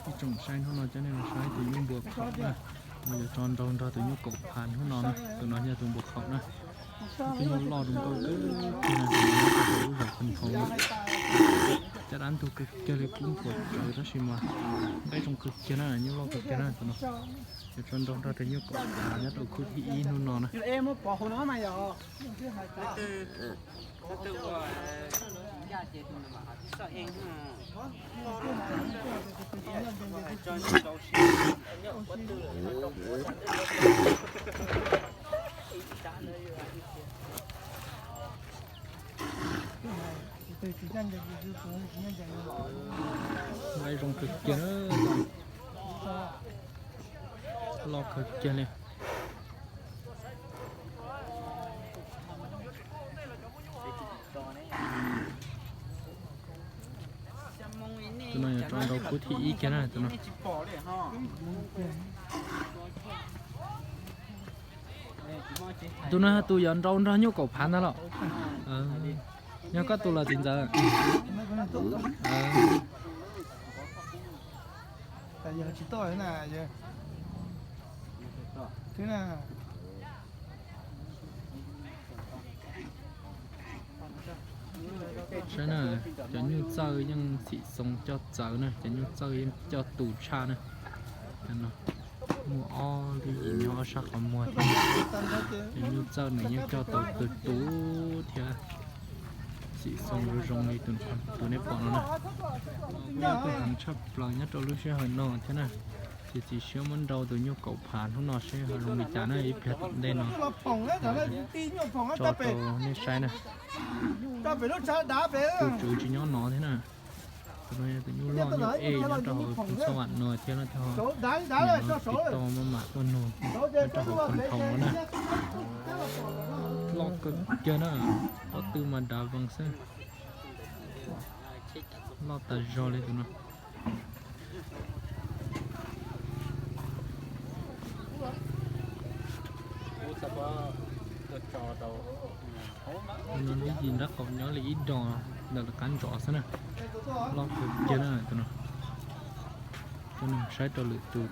Ib tsoom saib hnub no coj nej los saib tus nyuj npua khaum na, uas yuav tso nrau nrog tus nyuj kaum phav hnub no na. Tus no yog tus npua khaum na. Tus nyuj loj zoo nkauj kawg, lub zos Phoos Thoo. Caj dab ntug kawg kiag li, kub nphuam tsawv tab sis mas nqaij zoo kawg kiag na, nyuj loj kawg kiag na tus no. Yuav tso nrau nrog tus nyuj kaum phav nyob rau khub thib ib hnub no na. Nqaij zoo kawg kiag, loj kawg kiag li. Tus no yuav tso nrau khub thib ib kiag na tus no. Tus no tus yuav nrau nrog nyuj kaum phav ntag los? Yog koj tus los txiv ntxawm? Saib na, cov nyuj txawj yeej Xim Xoo coj txawv na, cov nyuj txawj yeej coj tus tshaj na. Muaj ob lub yim nyob ob sab qhov muag thiab. Cov nyuj txawj nws yeej coj tau tus tus thiab. Xim Xoo zoo zoo li tus, tus nej pom no na. Nyuj tuaj heev tshaj plaws nyob rau lub sij hawm no thiab na. Ces txiav siab muab nrau tus nyuj kaum phav hnub no seb ho zoo li cas na, ib pliag tom ntej no tso rau nej saib na. Tus tswv tsis nyob no thiab na. Tus no yog tus nyuj loj nyuj ej nyob rau hauv Phoos Xab Vam no thiab no thiab. Nim no tsis tau maj mam tuaj nug nyob rau hauv Phoos Thoo no na. Loj kawg kiag na, pob tw mas dav vees xwb. Loj tas zog li tus no. Tus no lub yim nraub qaum nyob li ib dos ntawm lawv qab ntsov xwb na. Loj kawg kiag na tus no. Coj nej saib rau lwm tus thiab.